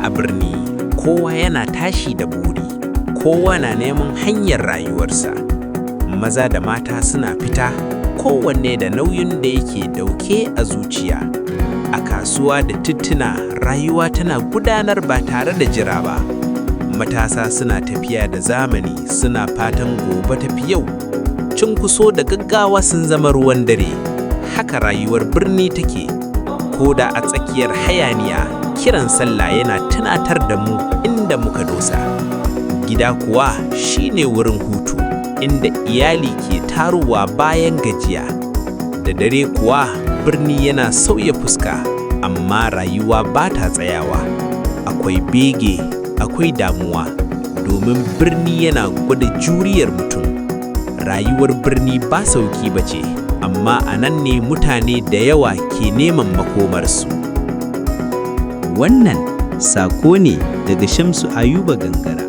A birni, kowa yana tashi da buri, kowa na neman hanyar rayuwarsa. Maza da mata suna fita, kowanne da nauyin da yake dauke a zuciya. A kasuwa da tituna, rayuwa tana gudanar ba tare da jira ba. Matasa suna tafiya da zamani, suna fatan gobe tafi yau. Cunkoso da gaggawa sun zama ruwan dare. Haka rayuwar birni take. Ko da a tsakiyar hayaniya, kiran sallah yana tunatar da mu inda muka dosa. Gida kuwa shine wurin hutu, inda iyali ke taruwa bayan gajiya. Da dare kuwa, birni yana sauya fuska, amma rayuwa ba ta tsayawa. Akwai bege, akwai damuwa, domin birni yana gwada juriyar mutum. Rayuwar birni ba sauki ba ce, amma a nan ne mutane da yawa ke neman makomarsu. Wannan sako ne daga Shamsu Ayuba Gangara.